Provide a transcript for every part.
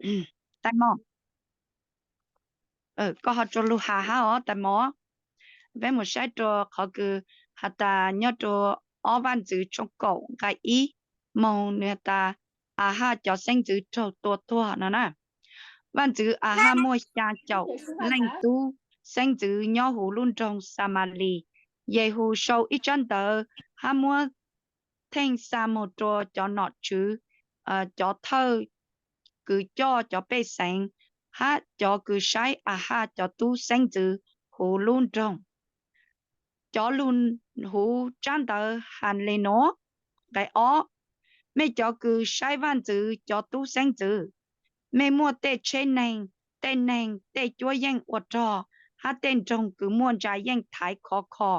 Tais Mos, koj ho rua lug has hab os Tais Mos. Peb mus saib rua qhov kws has tas nyob rua ob Vaaj Ntxwv tshooj kaum nqai ib moog, nwg has tas Ahaj cov xeeb ntxwv raug tua tuag no na. Vaaj Ntxwv Ahaj muaj xyaa caum leej tub xeeb ntxwv nyob huv lub nroog Xamalis. Yehus sau ib tsab ntawv hab muab theej xa moog rua cov nom tswv, cov thawj kws coj cov pej xeem, hab cov kws saib Ahaj cov tub xeeb ntxwv huv lub nroog. Cov lug huv tsab ntawv has le nuav: Nqai ob, mej cov kws saib Vaaj Ntxwv cov tub xeeb ntxwv, mej muaj tej tsheb neeg, tej neeg, tej cuab yeej ua rog, hab tej nroog kws muaj ntsa yeej thaiv khov kho.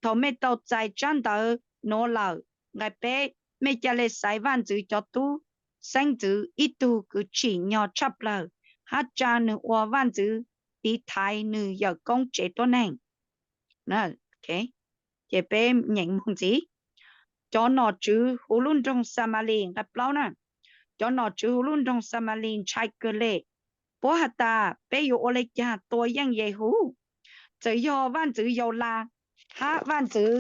Thaus mej tau txais tsab ntawv nuav lawm, nqai peb, mej ca le xaiv Vaaj Ntxwv cov tub xeeb ntxwv ib tug kws tsim nyog tshaj plawg, hab tsa nwg ua Vaaj Ntxwv tiv thaiv nwg yawm koob tsev tuab neeg. Ces peb nyeem moog ntxiv. Cov nom tswv huv lub nroog Xamalis, nqai plaub na, cov nom tswv huv lub nroog Xamalis ntshai kawg le. Puab has tas, peb yuav ua le caag tua yeej Yehus? Txawm yog Vaaj Ntxwv Yaulas hab Vaaj Ntxwv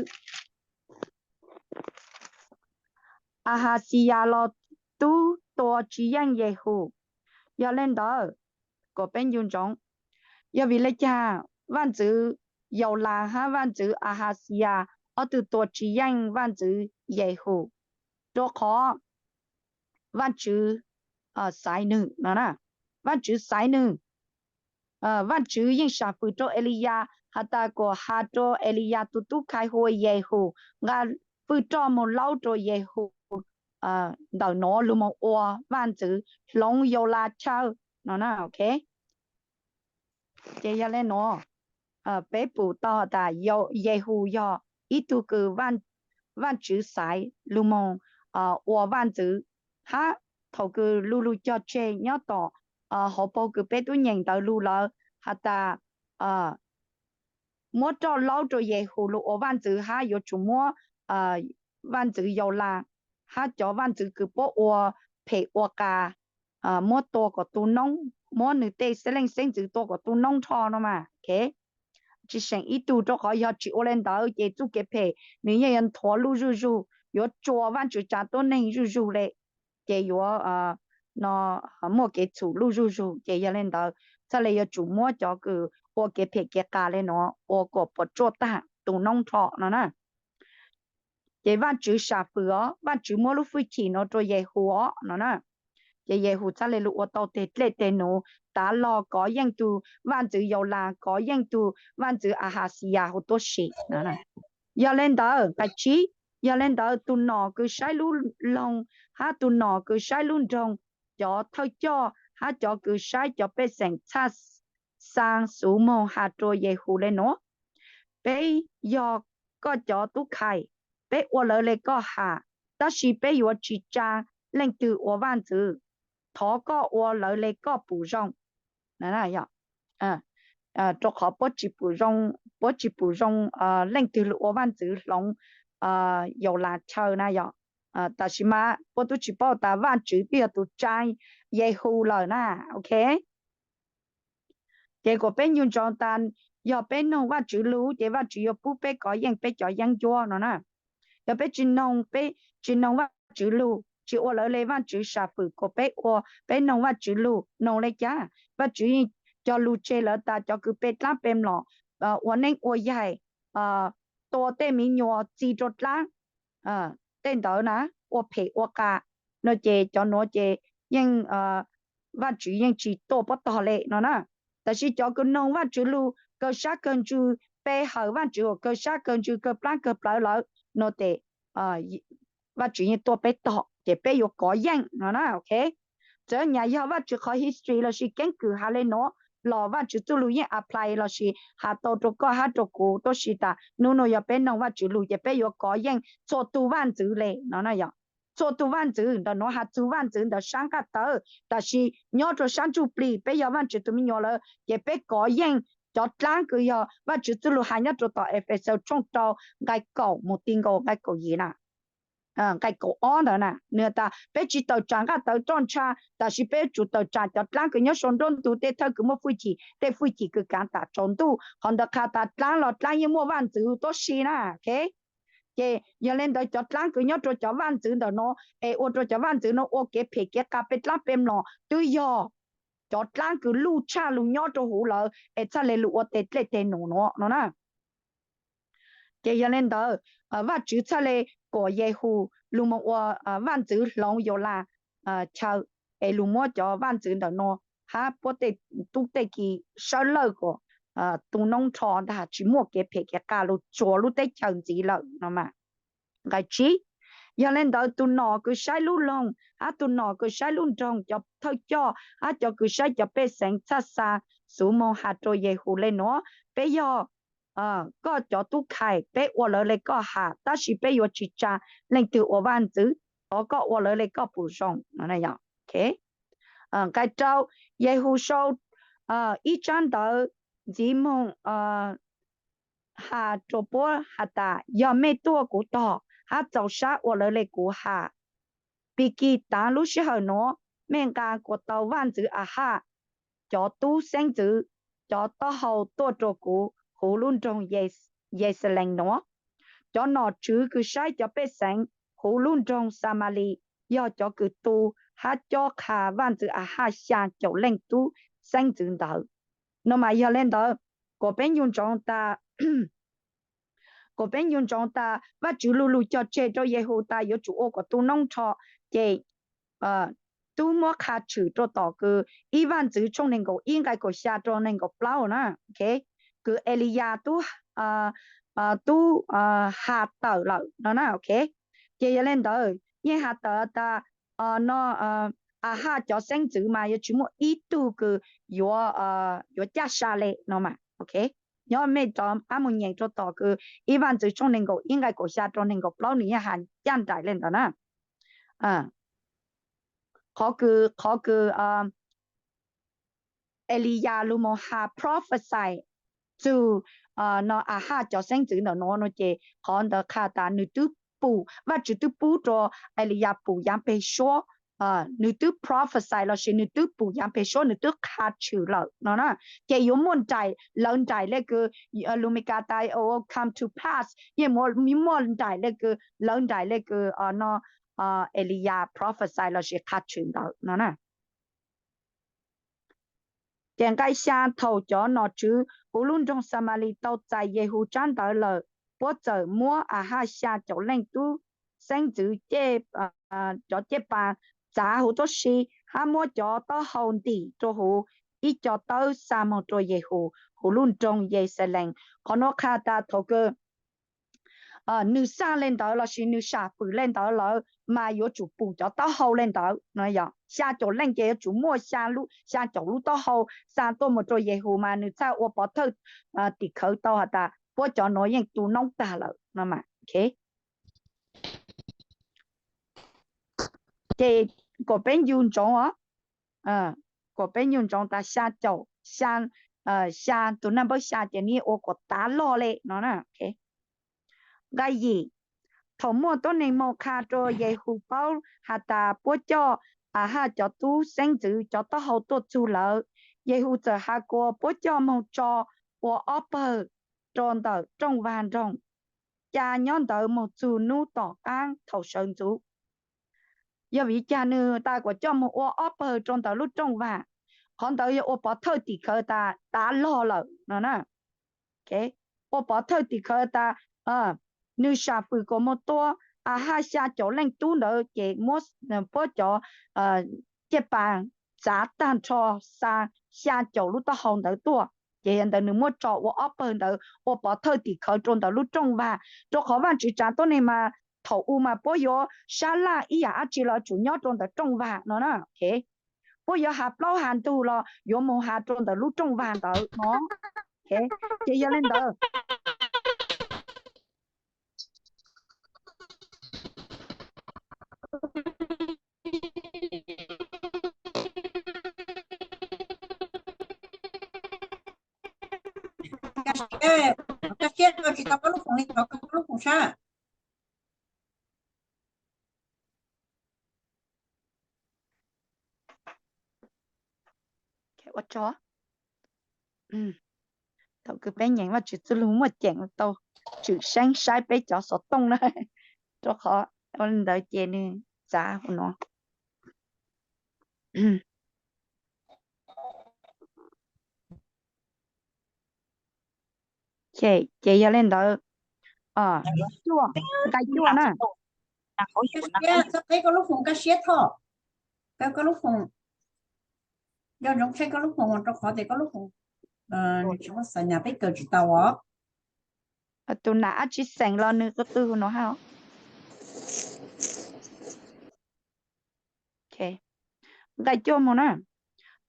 Ahaxiyas los tub tua tsi yeej Yehus. Yog le ntawd, kuas peb ncu ntsoov, yog vim le caag Vaaj Ntxwv Yaulas hab Vaaj Ntxwv Ahaxiyas ob tug tua tsi yeej Vaaj Ntxwv Yehus? Rua qhov Vaajtswv xaiv nwg no na. Vaajtswv xaiv nwg. Vaajtswv yeej sam fwm rua Eliyas has tas kuas has rua Eliyas tug tub khai hu ua Yehus nqa fwj roj moog laub rua Yehus ntawm nuav lug moog ua vaaj ntxwv hloov Yaulas chaw no na. Ces yog le nuav, peb pum tau has tas Yehus yog ib tug kws Vaajtswv xaiv lug moog ua vaaj ntxwv, hab thaus kws lu lug cog tseg nyob tom hauv paug kws peb tub nyeem ntawd lug lawm has tas muab roj laub rua Yehus lug ua vaaj ntxwv hab yuav tsum muab vaaj ntxwv Yaulas hab cov vaaj ntxwv kws puab ua phem ua qas muab tua kom tu noob, muab nwg tej xeeb leej xeeb ntxwv tua kom tu noob nrho no mas. Tsi seem ib tug, rua qhov yog tsi ua le ntawd ces txuj kev phem nwg yeej yuav nthuav luj zuj zug, yuav tsua Vaajtswv tsav tuab neeg zuj zug le, ces yuav no muaj kev txhum luj zuj zug. Ces yog le ntawd txhaj le yuav tsum muab cov kws ua kev phem kev qas le nuav ua kom puas tsuaj tag tu noob nrho no na. Ces Vaajtswv sam fwm os, Vaajtswv muab lub fwj chim nuav rua Yehus os no na. Ces Yehus txhaj le lug ua tau teg dlej teg num, tav log kov yeej tug vaaj ntxwv Yaulas, kov yeej tug vaaj ntxwv Ahaxiyas huv tuab si. Yog le ntawd, nqai tsib, yog le ntawd tug nom kws saib lub loog hab tug nom kws saib lub nroog, cov thawj coj hab cov kws saib cov pej xeem txhaj xaa xuv moog has rua Yehus le nuav: Peb yog koj cov tub khai, peb ua lawv le koj has, tab sis peb yuav tsi tsa leej twg ua vaaj ntxwv. Thov koj ua lawv le koj pum zoo. Rua qhov puab tsi pum zoo, puab tsi pum zoo leej twg lug ua vaaj ntxwv hloov Yaulas chaw na yog. Tab sis mas puab tub tsi paub tas Vaajtswv twb yog tug tsa Yehus lawm na. Ok. Ces kuas peb ncu ntsoov tas, yog peb noog Vaajtswv lug ces Vaajtswv yuav pub peb kov yeej peb cov yeeb ncuab no na. Yog peb tsi noog, peb tsi noog Vaajtswv lug, tsi ua lawv le Vaajtswv sam fwm kuas peb ua, peb noog Vaajtswv lug, noog le caag? Vaajtswv yeej cog lug tseg lawm tas cov kws pe dlaab pe mlom, ua neeb ua yaig, tua tej mi nyuas txi rua dlaab, tej ntawd na, ua phem ua qas no ces cov nuav ces yeej, Vaajtswv yeej tsi tuaj puab tog le no na. Tab sis cov kws noog Vaajtswv lug, kawg sab kawg ntsws, pe hawm Vaajtswv uas kawg sab kawg ntsws kawg plaab kawg plawv lawm no ces Vaajtswv yeej tuaj peb tog ces peb yuav kov yeej no na. Ok. Txawm nyam yog Vaajtswv qhov history lossis keeb kwm has le nuav los Vaajtswv txuj lug yeej apply lossis has tau rua koj hab rua kuv tuab si tas nub nua yog peb noog Vaajtswv lug ces peb yuav kov yeej txhua tug vaaj ntxwv le no na yog. Txhua tug vaaj ntxwv ntawm nuav has txug vaaj ntxwv ntawm sab nqaj tawv, tab sis nyob rua sab ntsuj plig peb yog Vaajtswv tug me nyuam lawm ces peb kov yeej cov dlaab kws yog Vaajtswv txuj lug has nyob rua tom Efexus tshooj rau nqai kaum mus ti nkaus nqai kaum yim na. nqai kaum ob ntawd na, nws tas peb tsis tawm tsam nqaj tawv roj ntsha, tab sis peb yuav tsum tawm tsam cov dlaab kws nyob sau nruab ntug tej thawj kws muaj fwj chim, tej fwj chim kws kaav tam tsaus ntuj. Qhov ntawd qha tas dlaab los dlaab yeej muaj vaaj ntxwv tuab si na. Ces yog le ntawd cov dlaab kws nyob rua cov vaaj ntxwv ntawm no, es ua rua cov vaaj ntxwv no ua kev phem kev qas peb dlaab peb mlom, twb yog cov dlaab kws luj tshaj lug nyob rua huv lawm es txhaj le lug ua teg dlej teg num nuav no na. Ces yog le ntawd, Vaajtswv txhaj le kuam Yehus lug moog ua vaaj ntxwv hloov Yaulas chaw, es lug muab cov vaaj ntxwv ntawm no hab puab tej tub tej ki sawb lawj kuas tu noob nrho ntag, tsis muaj kev phem kev qas lug txhua lub teb chaws ntxiv lawm no mas. Nqai tsib, yog le ntawd tus nom kws saib lub loog hab tus nom kws saib lub nroog, cov thawj coj hab cov kws saib cov pej xeem txhaj xa xuv moog has rua Yehus le nuav: Peb yog koj cov tub khai, peb ua lawv le koj has, tab sis peb yuav tsis tsa leej twg ua vaaj ntxwv, thov koj ua lawv le koj puj zoo. Nqai rau, Yehus sau ib tsab ntawv ntxiv moog has rua puab has tas, yog mej tuaj kuv tog hab txaus sab ua lawv le kuv has, Pikitav lub sij hawm nuav mej nqa kuas tau Vaajntxwv Ahaj cov tub xeeb ntxwv cov taub hau tuaj rua kuv huv lub nroog Yexalees nuav. Cov nom tswv kws saib cov pej xeem huv lub nroog Xamalis yog cov kws tu hab cob qha Vaajntxwv Ahaj xyaa caum leej tub xeeb ntxwv ntawd. No mas yog le ntawd, kuas peb ncu ntsoov tas kuas peb ncu ntsoov tas Vaajtswv lu lug cog tseg rua Yehus tas yuav tsum ua kuas tu noob nrho, ces tub muab qha tshwm rua tom kws Ib Vaajntxwv tshooj neeg nkaum ib nqai kaum xya rua neeg nkaum plaub na, kws Eliyas tub, tub has tawm lawm no na. Ces yog le ntawd yeej has tawm tas no Ahaj cov xeeb ntxwv mas yuav tsis muaj ib tug kws yuav, yuav caj sa le no mas. Nyob mej rov qab mus nyeem rua tom kws Ib Vaajntxwv tshooj neeg nkaum ib nqai kaum xya rua neeg nkaum plaub nws yeej has caj nraim le ntawd na. Qhov kws, qhov kws Eliyas lug moog has prophesy txug no Ahaj cov xeeb ntxwv ntawm nuav no ces qhov ntawd qha tas nws twb pum, Vaajtswv twb pub rua Eliyas pum yaav peg suab, nws twb prophesy lossis nws twb pum yaav peg suab, nws twb qha tshwm lawm no na. Ces yuav muaj nraim, lawv nraim le kws, lus Meskas tas come to pass, yeej muaj nraim le kws, lawv nraim le kws no Eliyas prophesy lossis qha tshwm ntawd no na. Ces nqai xya, thaum cov nom tswv huv lub nroog Xamalis tau txais Yehus tsab ntawv lawm, puab txawm muab Ahaj xyaa caum leej tub xeeb ntxwv cov cej pas txav huv tuab si, hab muab cov taub hau ntim rua huv ib co tawb xa moog rua Yehus huv lub nroog Yexalees. Qhov nuav qha tas thaum kws nws xaa le ntawd lossis nws sam fwm le ntawd lawm mas yuav tsum pum cov taub hau le ntawd no. Xyaa caum leej ces yuav tsum muaj xyaa caum lub taub hau xa tuaj moog rua Yehus mas nws txhaj ua pov thawj tim khawv tau has tas puab cov nuav yeej tu noob tag lawm no mas. Ces kuas peb ncu ntsoov, kuas peb ncu ntsoov tas xyaa caum, xyaa, tus naj npawb xyaa ces nws ua kuas tav log le no na. Nqai yim, thaum muaj tuab neeg moog qha rua Yehus paub has tas puab coj Ahaj cov tub xeeb ntxwv cov taub hau tuaj txug lawm, Yehus txawm has kuas puab coj moog tso ua ob pawg rua ntawm rooj vag nroog, ca nyob ntawd moog txug nub tom qaab thaum sawv ntxuv. Yog vim cas nws tas kuas coj moog ua ob pawg rua ntawm lub rooj vag? Qhov ntawd yog ua pov thawj tim khawv tas tav log lawm no na. Ua pov thawj tim khawv tas nws sam fwm kuas moog tua Ahaj xyaa caum leej tub ntawd ces muab puab cov cej pas txav tag nrho xa xyaa caum lub taub hau ntawd tuaj. Ces yog ntawd nws muab tso ua ob pawg ntawd ua pov thawj tim khawv rua ntawm lub rooj vag, rua qhov Vaajtswv tsav tuab neeg mas thaum u mas puab yuav sab laj ib yaam dab tsi los tsum nyob rua ntawm rooj vag no na. Puab yuav has plaub has ntug los yuav moog has rua ntawm lub rooj vag ntawd no. Ces yog le ntawd Koj siab, koj siab rua tsis tau koj lub foom li, thov koj lub foom sab. Thaum kws peb nyeem Vajtswv txuj lug muaj ceem tau tshwm seeb saib peb cov xov tooj na, rau qhov ua li ntawd ces nws txav huv no. Ces yog li ntawd, cuaj, nqai cuaj na. Txhob qheb koj lub foos kaj siab tho. Koj lub foos, nco ntsoov qheb koj lub foos rau qhov tias koj lub foos nws tsis muaj xas nyas peb kawm tsis tau os. Tus nam ab tsi xeem los nws qw qw huv no hab. Nqai cuaj mus na.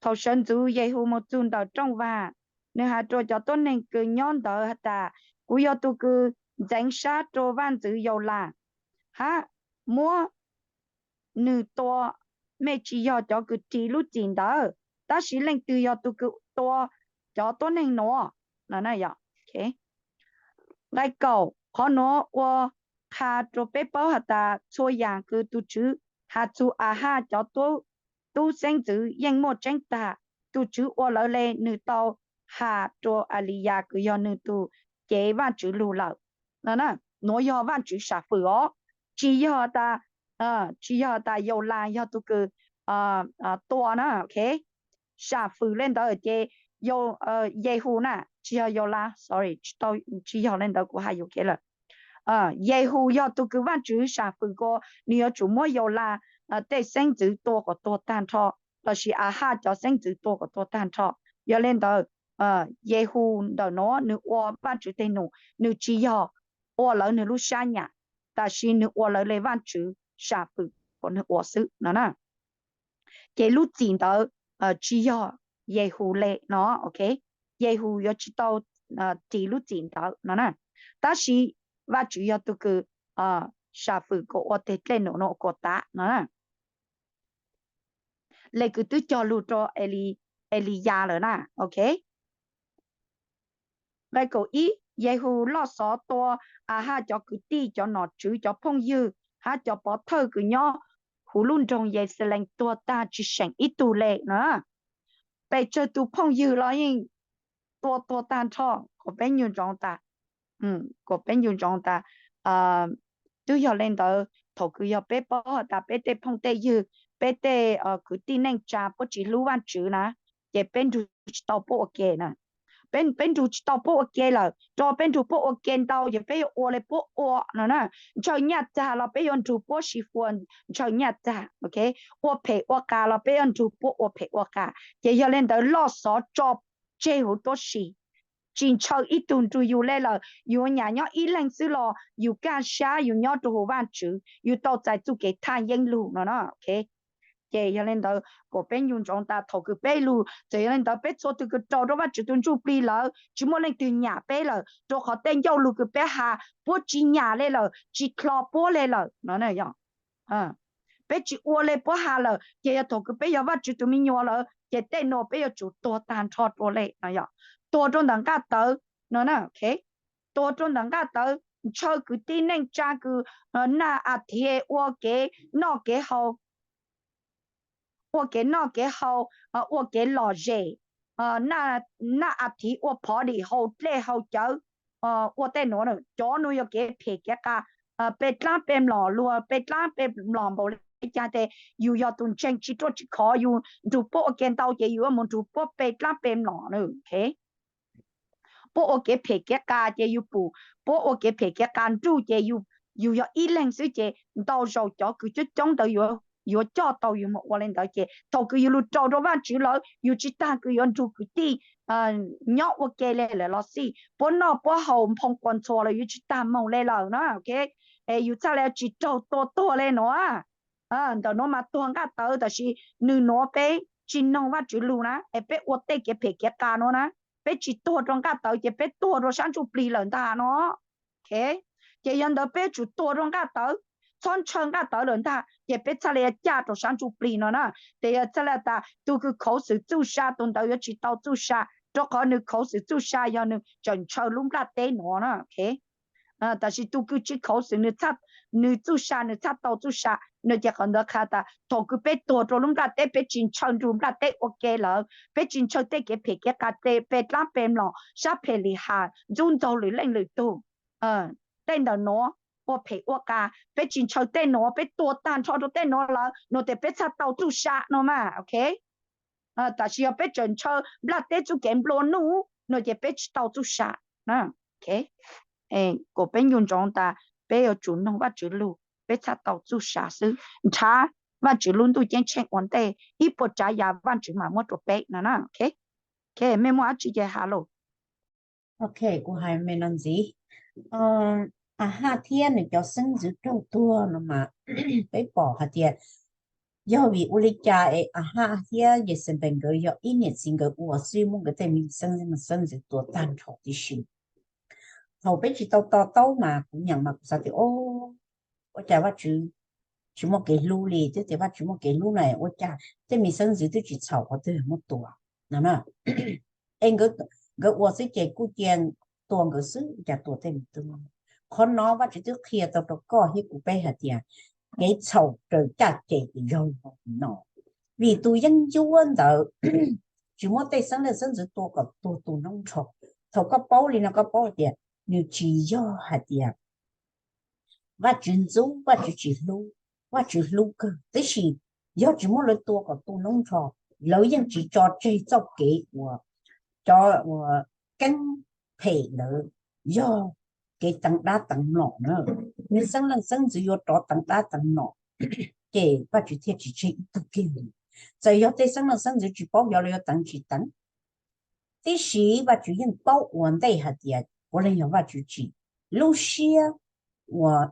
Thaum sawv ntxuv Yehus mus txug ntawm rooj vag, nws has rua cov tuab neeg kws nyob ntawd has tas, kuv yog tug kws ntxeev sab rua vaj ntxwv Yaulas hab muab nwg tua. Mej tsi yog cov kws ris lub txim ntawd, tab sis leej twg yog tug kws tua cov tuab neeg nuav? Nqai kaum, qhov nuav ua qha rua peb paub has tas txhua yaam kws tug Tswv has txug Ahaj cov tub xeeb ntxwv yeej muaj tseeb tag. Tug Tswv ua lawv le, nwg tau has rua Aliyas kws yog nwg tug cev Vaajtswv lug lawm. Nuav yog Vaajtswv sam fwm os, tsi yog tas, tsi yog tas Yaulas yog tug kws tua na. Sam fwm le ntawd ces Yehus na, tsi yog Yaulas, sorry, tsi yog le ntawd, kuv has yuam kev lawm. Yehus yog tug kws Vaajtswv sam fwm kuas nwg yuav tsum muab Yaulas tej xeeb ntxwv tua kom tuag tag nrho, lossis Ahaj cov xeeb ntxwv tua kom tuag tag nrho. Yog le ntawd, Yehus ntawm nuav nwg ua Vaajtswv teg num, nwg tsi yog ua lawv nwg lub sab nyam, tab sis nwg ua lawv le Vaajtswv sam fwm kuas nwg ua xwb no na. Ces lub txim ntawd tsi yog Yehus le no, ok. Yehus yuav tsi tau ris lub txim ntawd no na, tab sis Vaajtswv yog tug kws sam fwm kuas ua teg dlej num no kuas tav no na. Le kws twb cog lug rua Eliyas lawm na, ok. Nqai kaum ib, Yehus loj xov tua Ahaj cov kwv tij, cov nom tswv, cov phooj ywg hab cov pov thawj kws nyob huv lub nroog Yexalees tuag tag tsi seem ib tug le no. Pes tsawg tug phooj ywg los yeej tua tuag tag nrho, kuas peb ncu ntsoov tas, kuas peb ncu ntsoov tas. Twb yog le ntawd, thaum kws yog peb paub has tas peb tej phooj tej ywg, peb tej kwv tij neej tsa puab tsi hlub Vaajtswv na, ces peb nrug tsi tau puab ua ke na. Peb nrug tsi tau puab ua ke lawm, rua peb nrug puab ua ke ntau ces peb yuav ua le puab ua no na. Ntshaw nyaj txag los peb yuav nrug puab si fua ntshaw nyaj txag, ok. Ua phem ua qas los peb yuav nrug puab ua phem ua qas. Ces yog le ntawd loj xov tso tseg huv tuab si, tsi ntshaw ib tug nrug yus le lawm. Yus nyam nyob ib leeg xwb los yus kaj sab yus nyob rua huv Vaajtswv, yus tau txais txuj kev thaj yeeb lug no na, ok. Ces yog le ntawd kuas peb ncu ntsoov tas thaum kws peb lug, txawm yog le ntawd peb txhua tug kws raug rua Vaajtswv tug ntsuj plig lawm tsi muaj leej twg nyam peb lawm, rua qhov tej ncauj lug kws peb has puab tsi nyam le lawm, tsi dlho puab le lawm no. Peb tsi ua le puab has lawm, ces yog thaum kws peb yog Vaajtswv tug me nyuam lawm ces tej nuav peb yuav tsum tuag tag nrho rua le no. Tuag rua ntawm nqaj tawv no, tuag rua ntawm nqaj tawv. Ntshaw kwv tij neej tsa kws naj a thiv ua kev noj kev haus, ua kev noj kev haus, ua kev lom zem, naj a thiv ua phov dim haus dlej haus cawv, ua tej nuav, cov nuav yog kev phem kev qas, pe dlaab pe mlom luag, pe dlaab pe mlom npaum le caag tes yus yog tug ntseeg tsi ruaj tsi khov, yus nrug puab ua ke ntau ces yus yuav mus nrug puab pe dlaab pe mlom. Puab ua kev phem kev qas ces yus pum, puab ua kev phem kev qas nruj ces yus yog ib leeg xwb ces ntau zaus cov kws coob coob ntawd yuav coj tau yus moog ua le ntawd. Ces thaum kws yus lug raug rua Vaajtswv lawm yus tsi taag kws yuav nrug kwv tij nyob ua ke le lawm los xij, puab noj puab haus nphoo quas ntxhuas lawm yus tsi taag moog le lawm na, ok. Es yus txhaj le tsi raug tua tuag le nuav. Ntawm nuav mas tuag nqaj tawv tab sis nwg nuav peb tsi noog Vaajtswv lug na, es peb ua tej kev phem kev qas nuav na, peb tsi tuag rua nqaj tawv ces peb tuag rua sab ntsuj plig lawm ntag no. Ces yog ntawd peb yuav tsum tuag rua nqaj tawv, txhob ntshaw nqaj tawv lawm ntag ces peb txhaj le caj rua sab ntsuj plig no na. Ces yog txhaj le tas tug kws khuv xim txuj sa tug ntawd yuav tsi tau txuj sa, rua qhov nwg khuv xim txuj sa yog nwg tseem ntshaw lub nplaj teb nuav na. Tab sis tug kws tsi khuv xim nwg txhaj nws txuj sa, nws txhaj tau txuj sa no. Ces qhov ntawd qha tas thaum kws peb tuag rau lub nplaj teb, peb tsis ntshaw nrug nplaj teb ua ke lawm, peb tsis ntshaw tej kev phem kev qas, pe dlaab pe mlom, sab phem lim has, ntxub ntxaug lwm leej lwm tug, tej ntawm nuav, ua phem ua qas, peb tsis ntshaw tej nuav, peb tua tag nrho rau tej nuav lawm no tias peb txhaj tau txuj sa no mas, ok. Tab sis yog peb tseem ntshaw nplaj teb txuj kev nplua nuj no ces peb tsis tau txuj sa. Kuas peb nco ntsoov tas peb yuav tsum noog Vajtswv lug, peb txhaj tau txuj sa xwb, nrhav Vajtswv lub ntuj ceeb tsheej ua ntej, ib puas tsav yam Vajtswv mam muab rau peb no. Mej muaj dab tsi ces has lauj. Ok, kuv hais me no ntxiv. Ahaj thiab nws cov xeeb ntxwv raug tuag no mas peb pom hais tias yog vim ua li cas es Ahaj thiab Yexenpees nkawd yog ib niam txiv nkawd ua xwb muab nkawd tej me xeeb, xeeb ntxwv tua tag nrho tib si. Thaum peb tsis tau to taub mas kuv nyeem mas kuv xav tias, o, ua cas Vajtswv tsis muaj kev hlub li, twb tias Vajtswv muaj kev hlub na, ua cas tej me xeeb ntxwv twb tsis txhaum qhov twg muab tua no. Es nkawd ua xwb ces kuj cia tua nkawd xwb, cas tua tej me tub. Qhov no Vajtswv twb qhia tau rau koj thiab kuv peb hais tias kev txhaum raws caj ces yog no. Vim tus yeeb ncuab ntawd tsis muab tej xeeb leej xeeb ntxwv tua kom tuag tu noob nrho. Thaum koj paub li no koj paub hais tias nws tsis yog hais tias Vajtswv ntxub, Vajtswv tsis hlub, Vajtswv hlub kawg, tab sis yog tsis muab lawv tua kom tu noob nrho, lawv yeej tsis tso tseg txoj kev uas cov uas keeb phem ntawd yog kev teev dab teev mlom na. Nws xeeb leej xeeb ntxwv yuav rov teev dab teev mlom, ces Vajtswv thiaj tsis tseg ib tug kiag li. Txawm yog tej xeeb leej xeeb ntxwv tsis paub xyov lawv yuav teev tsis teev, tib si Vajtswv yeej paub ua ntej hais tias puav leej yog Vajtswv tsim. Lub siab uas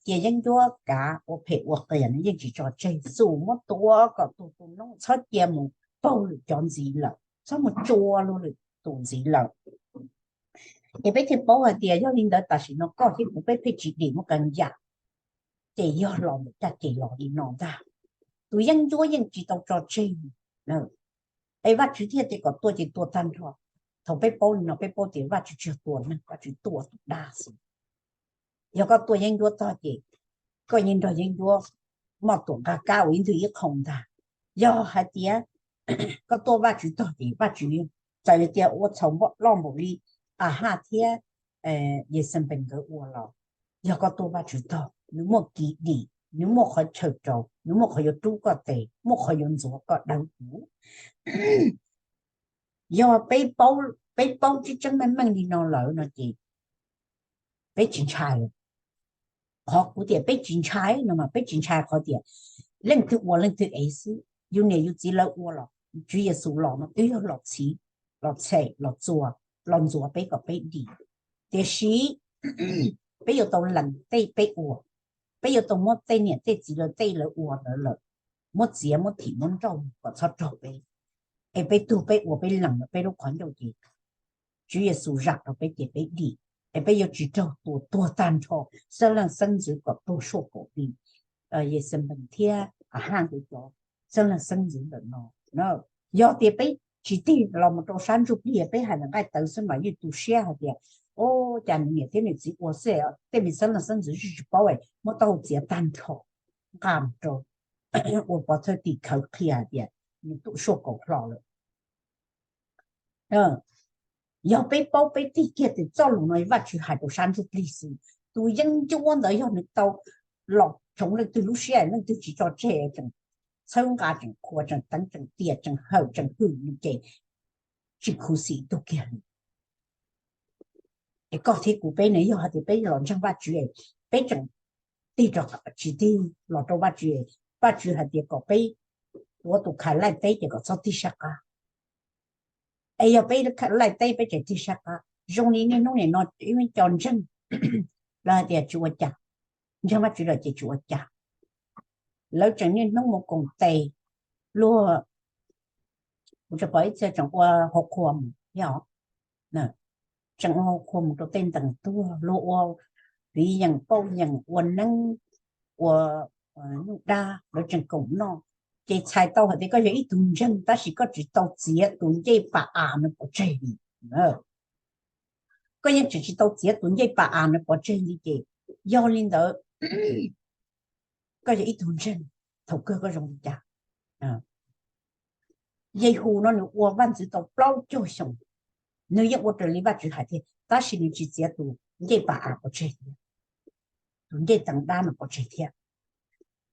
cia yeeb ncuab kav ua phem ua qias no yeej tsis tso tseg, xum muab tua kom tus tus noob, txhob cia mus paug lwm cov ntxiv lawm, txhob mus tsua luag lwm tus ntxiv lawm. Ces peb thiaj paub hais tias yog li ntawd tam sim no koj thiab kuv peb pheej tsis dim muab qee yam, ces yog los ntawm caj ces los li no ntag. Tus yeeb ncuab yeej tsis tau tso tseg. Es Vajtswv thiaj tias kom tua ces tua tag nrho. Thaum peb paub li no peb paub tias Vajtswv tsis yog tua neeg, Vajtswv tua tus dab xwb. Yog koj tua yeeb ncuab tog ces koj yeej nrog yeeb ncuab moj tuam nqa kab ua ib ntwg ib qho ntag. Yog hais tias koj tua Vajtswv tog ces Vajtswv txawm tias ua txhaum loj npaum li Ahaj thiab Yexenpees nkawd ua los, yog koj tua Vajtswv tog, nws muaj kiv dim, nws muaj qhov chaw rau, nws muaj qhov yuav rub koj tes, muaj qhov yuav ntxuav koj dawb huv. Yog peb paub tseeb tseeb meej meej li no lawm no ces peb tsis ntshai. Qhov kuv tias peb tsis ntshai no mas peb tsis ntshai qhov tias leej twg ua leej twg ev xwb. Yus niam yus txiv lawv ua los Tswv Yexus los no twb yog los txhiv, los txhem, los txuas, los ntxuav peb kom peb dim. Tiam sis peb yuav tau lees tej peb ua, peb yuav tau muab tej niam tej txiv lawv tej lawv ua ntawd lawm, muab txiav muab thim muab nrauj kom txhob raug peb. Es peb tug peb ua peb lees lawm peb lub qhov ncauj ces Tswv Yexus zam rau peb ces peb dim, es peb yuav tsis raug tua tuag tag nrho xeeb leej xeeb ntxwv kom tuag suaj kaum hli. Yexenpees thiab Ahaj nkawd cov xeeb leej xeeb ntxwv ntawm no, yog tias peb tsis tig los mus rau sab ntsuj plig, peb hais ntawm nqaij tawv xwb mas yeej tu siab hais tias, o, cas nws niam thiab nws txiv ua xwb, tej me xeeb leej xeeb ntxwv tsis paub, muab taub hau txiav tag nrho nqa mus rau ua pov thawj tim khawv qhia hais tias nws tuaj suaj kaum hli lawm. Yog peb paub peb tig kiag tias txoj lus no Vajtswv hais rau sab ntsuj plig xwb, tus yeeb ncuab ntawd yog nws tau los tshwm leej twg lub siab, leej twg tsis tso tseg, tseem txhawb nqa, tseem qhuas, tseem teev, tseem tiam, tseem hawm, tseem hwm nws ces tsis khuv xim tug kiag li. Es koj thiab kuv peb ne, yog hais tias peb los ntseeg Vajtswv, peb tseem tig rau, tsis tig los rau Vajtswv, Vajtswv hais tias kom peb tuav tus khais laij teb ces kom txhob tig sab qab. Es yog peb laij teb peb tseem tig sab qab, zoo li niaj hnub nim no ib co ntseeg, lawv hais tias tsis ua cas, ntseeg Vajtswv lawm ces tsis ua cas. Lawv tseem niaj hnub mus koom tes, luag, kuv tseem pom ib txhia tseem ua hauv qhua mus thiab, tseem ua hauv qhua mus rau tej ntees tuag, luag ua viv yeem pauj yeem, ua neeb, ua nyuj dab, lawv tseem koom noj. Ces txhais tau hais tias koj yog ib tug ntseeg tab sis koj tsis tau txiav tus ncej pa as no pov tseg li. Koj yeej tseem tsis tau txiav tus ncej pa as no pov tseg li ces, yog li ntawd Koj yog ib tug ntseeg, thaum kawg koj zoo li cas? Yehus no nws ua vaj ntxwv tau plaub caug xyoo, nws yeej ua raws li Vajtswv hais thiab, tab sis nws tsis txiav tus ncej pas av pov tseg thiab, tus ncej teev dab no pov tseg thiab.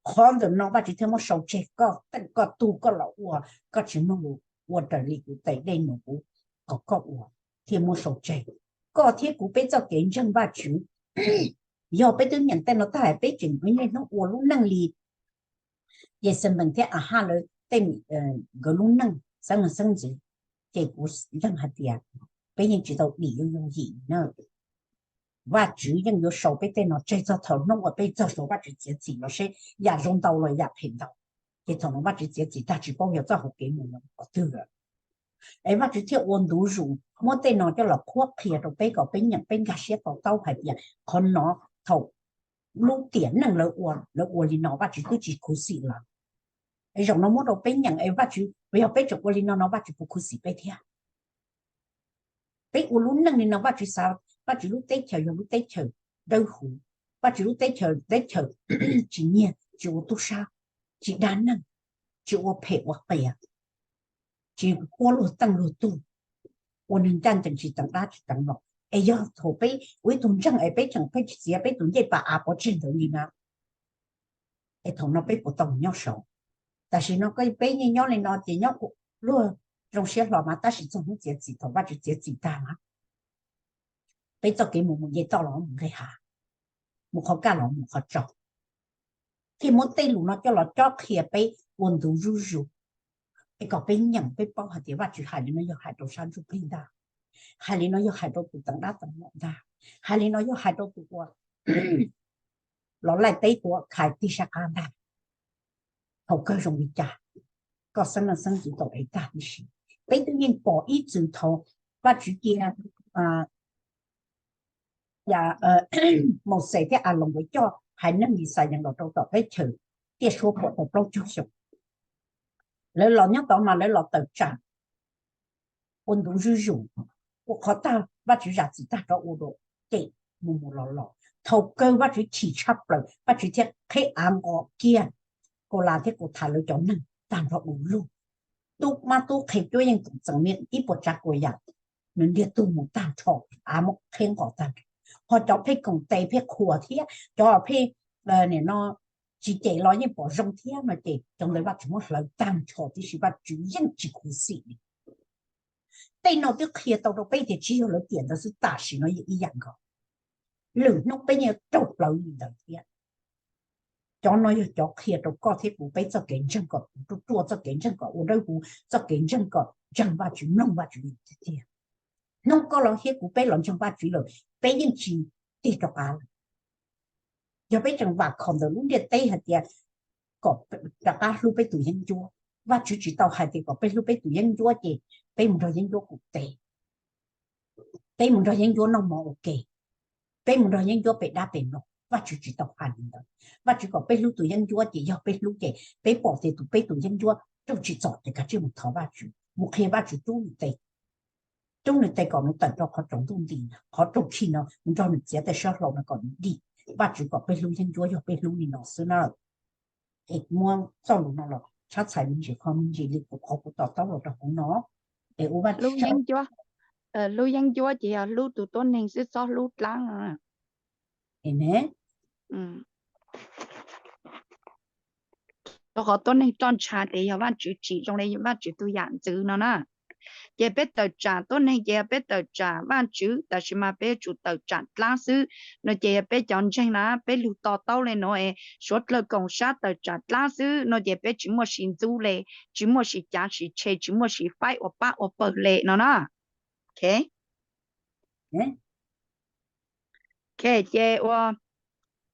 Qhov ntawm no Vajtswv thiaj muab sau tseg koj, koj tug koj los ua, koj tsis mloog lus, ua raws li kuv tes dej num kuv kom koj ua, thiaj muab sau tseg. Koj thiab kuv peb txoj kev ntseeg Vajtswv, yog peb twb nyeem tej no tag peb tseem niaj hnub ua lub neej li Yexenpees thiab Ahaj lawv tej, nkawd lub neej xeeb leej xeeb ntxwv, ces kuv ntseeg hais tias peb yeej tsis tau dim yooj yooj yim na. Vajtswv yeej yuav sau peb tej no tseg txog thaum hnub uas peb txog saum Vajtswv txiav txim los seb yam zoo ntau los yam phem ntau. Ces thaum no Vajtswv txiav txim tag tsis paub yog txoj hauv kev mus qhov twg lawm. Es Vajtswv thiaj ua ntu zus muab tej no coj los qhuab qhia rau peb kom peb nyeem peb nkag siab to taub hais tias qhov no thaum lub tiam neej lawv ua, lawv ua li no Vajtswv twb tsis khuv xim lawm. Es zaum no muab rau peb nyeem es Vajtswv puas yog peb tseem ua li no no Vajtswv puas khuv xim peb thiab? Peb ua lub neej li no Vajtswv xav Vajtswv lub teb chaws yog lub teb chaws dawb huv, Vajtswv lub teb chaws, teb chaws tsis nyiag, tsis ua tub sab, tsis dag neeg, tsis ua phem ua qias, tsis quab luag teej luag tug, ua neeg ncaj ncees tsis teev dab tsis teev los. Es yog thaum peb ua ib tug ntseeg es peb tseem pheej tsis txiav peb tus ncej pas av pov tseg ntawd li na, es thaum no peb puas tau nyob saud? Tam sim no peb yeej nyob li no ces nyob luag zoo siab hlo mas, tab sis txog hnub txiav txim thaum Vajtswv txiav txim tag mas, peb txoj kev mus mus nce toj los mus nqis hav, mus qhov kaj los mus qhov tsaus. Thiaj muab tej lus no coj los cob qhia peb ua ntu zuj zus, es kom peb nyeem peb paub hais tias Vajtswv hais li no yog hais rau sab ntsuj plig ntag, hais li no yog hais rau tus teev dab teev no ntag, hais li no yog hais rau tus uas los laij teb tus uas khais tig sab qab ntag. Thaum kawg zoo li cas, koj xeeb leej xeeb ntxwv tau ev tag tib si. Peb twb yeej pom ib txwm thaum Vajtswv cia Mauxes thiab Aloos nkawd coj haiv neeg Yixalayees los rau tom teb chaws tiaj suab pom tau plaub caug xyoo. Lawv los nyob tod mas lawv los tawm tsam ua ntu zuj zus, ua qhov tag Vajtswv zam txim tag rov ua dua, ces mus mus los los. Thaum kawg Vajtswv chim tshaj plaws, Vajtswv thiaj qheb av nqos kiag Kaulas thiab Kautha lawv cov neeg tag nrho ua luj. Tub mab tub qhe cuab yeej txeem niaj ib puas tsav kuas yam, nws ntiag tug mus tag nrho, av muab qheb nqos tag nrho. Ho cov pheej koom tes pheej qhuas thiab cov pheej, nim no tsis cem los yeej pom zoo thiab no ces cov ntawd Vajtswv muab hlawv tag nrho tib si, Vajtswv yeej tsis khuv xim li. Tej no twb qhia tau rau peb tias tsis yog lawv tiam ntawd xwb, tam sim no yeej ib yam nkaus. Lwm hnub peb yeej raug hlawv li ntawd thiab. Cov no yog cov qhia rau koj thiab kuv peb txoj kev ntseeg kom ruaj ruaj, txoj kev ntseeg kom ua dawb huv, txoj kev ntseeg kom ntseeg Vajtswv, mloog Vajtswv tiag tiag. Hnub koj los thiab kuv peb los ntseeg Vajtswv lawm, peb yeej tsis tig rov qab lawm. Yog peb tseem vam khom ntawm lub ntiaj teb hais tias kom rov qab hlub peb tus yeeb ncuab, Vajtswv tsis tau hais tias kom peb hlub peb tus yeeb ncuab ces peb mus nrog yeeb ncuab koom tes, peb mus nrog yeeb ncuab noj mov ua ke, peb mus nrog yeeb ncuab pe dab pe mlom. Vajtswv tsis tau hais li ntawd. Vajtswv kom peb hlub tus yeeb ncuab ces yog peb hlub ces peb pom tias tus, peb tus yeeb ncuab raug tsim txom ces kav tsij mus thov Vajtswv, mus qhia Vajtswv rub nws tes, rub nws tes kom nws tawm rau qhov tsaus ntuj nti, qhov raug khi no, mus nrog nws txiav tej sab hlau no kom nws dim. Vajtswv kom peb hlub yeeb ncuab yog peb hlub li no xwb na. Es muab txoj lus no los tshab txhais me ntsis qhov me ntsis li kuv qhov kuv to taub los rau hauv no. Es ua Vajtswv, hlub yeeb ncuab ces yog hlub tus tuab neeg xwb, txhob hlub dlaab no. Rau qhov tuab neeg roj ntsha ces yog Vajtswv tsim zoo li Vajtswv tus yam ntxwv no na. Ces peb tawm tsam tuab neeg ces yog peb tawm tsam Vajtswv, tab sis mas peb yuav tsum tawm tsam dlaab xwb no ces yog peb cov ntseeg na, peb lug to taub li no es suav dlawg koom sab tawm tsam dlaab xwb no ces peb tsis muaj sis ntxub li, tsis muaj sis cav sis tshe, tsis muaj sis faib ua pab ua pawg li no na. Ok, ces ua